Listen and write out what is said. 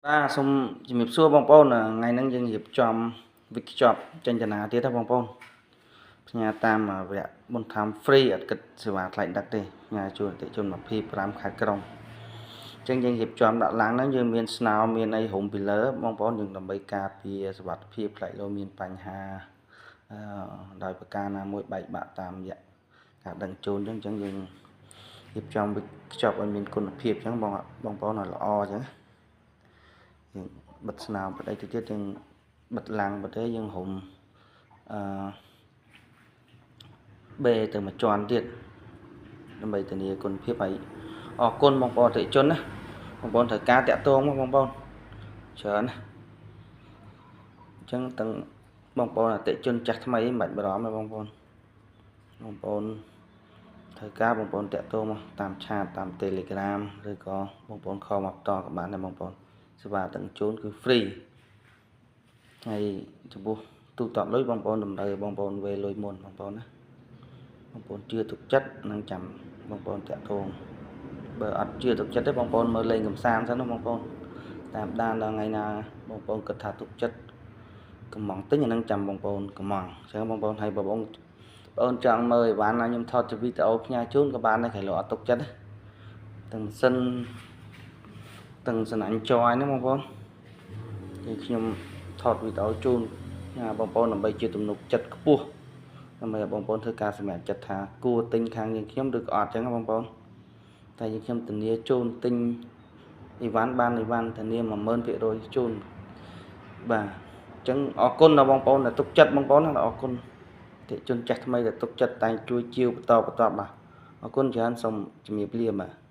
បាទសូមជំរាបសួរបងប្អូនថ្ងៃហ្នឹងយើងរៀបចំវិកខ្ចប់ចេញតាណាទៀតណាបងប្អូនផ្ញើតាមវគ្គបន្ថែម free អត់គិតសេវាថ្លៃដឹកទេផ្ញើជូនអតិថិជន25ខេត្តក្រុងអញ្ចឹងយើងរៀបចំដាក់ឡើងហ្នឹងយើងមានស្នោមានអីរុំពីលើបងប្អូនយើងដើម្បីការពារសុវត្ថិភាពខ្លាចលោមានបញ្ហាអឺដោយប្រការណាមួយបែកបាក់តាមរយៈការដឹងជូនអញ្ចឹងយើងរៀបចំវិកខ្ចប់ឲ្យមានគុណភាពអញ្ចឹងបងបងប្អូនឲ្យល្អអញ្ចឹងយើងបិទស្នោបិទអីទៅទៀតយើងបិទឡាំងបិទអីយើងរុំអឺបេទៅមួយជាន់ទៀតដើម្បីធានាគុណភាពឲ្យអរគុណបងប្អូនអតិថិជនណាបងប្អូនត្រូវការតាក់ទងមកបងប្អូនច្រើនណាអញ្ចឹងទាំងបងប្អូនអតិថិជនចាស់ថ្មីមិនបាច់បារម្ភទេបងប្អូនបងប្អូនត្រូវការបងប្អូនតាក់ទងមកតាមឆាតតាម Telegram ឬក៏បងប្អូនខលមកបន្តក៏បានដែរបងប្អូនសេវាទាំងជូនគឺ free ហើយចំពោះទូទាត់លុយបងប្អូនតម្រូវបងប្អូនវេលុយមុនបងប្អូនណាបងប្អូនជឿទុកចិត្តនឹងចាំបងប្អូនតាក់ទងបើអត់ជឿទុកចិត្តទេបងប្អូនមើលលេងកំសាន្តសិនណាបងប្អូនតាមដានដល់ថ្ងៃណាបងប្អូនគិតថាទុកចិត្តកំងទិញអានឹងចាំបងប្អូនកំងអញ្ចឹងបងប្អូនហើយបើបងប្អូនចង់មើលអីវ៉ាន់ណាខ្ញុំថតជាវីដេអូផ្ញើជូនក៏បានដែរក្រែងលោអត់ទុកចិត្តទាំងម៉ាស៊ីនទាំងសណាញ់ចយហ្នឹងបងប្អូនគឺខ្ញុំថតវីដេអូជូនបងប្អូនដើម្បីជាទំនុកចិត្តខ្ពស់ដើម្បីឲ្យបងប្អូនធ្វើការសម្រេចចិត្តថាគួរទិញខាងយើងខ្ញុំឬក៏អត់អញ្ចឹងបងប្អូនតែយើងខ្ញុំធានាជូនទិញអីវ៉ាន់បានអីវ៉ាន់ធានា10000%ជូនបាទអញ្ចឹងអរគុណដល់បងប្អូនដែលទុកចិត្តបងប្អូនណាអរគុណតិជនចាស់ថ្មីដែលទុកចិត្តតែងជួយជាវបន្តបន្តបាទអរគុណច្រើនសូមជំរាបលាបាទ។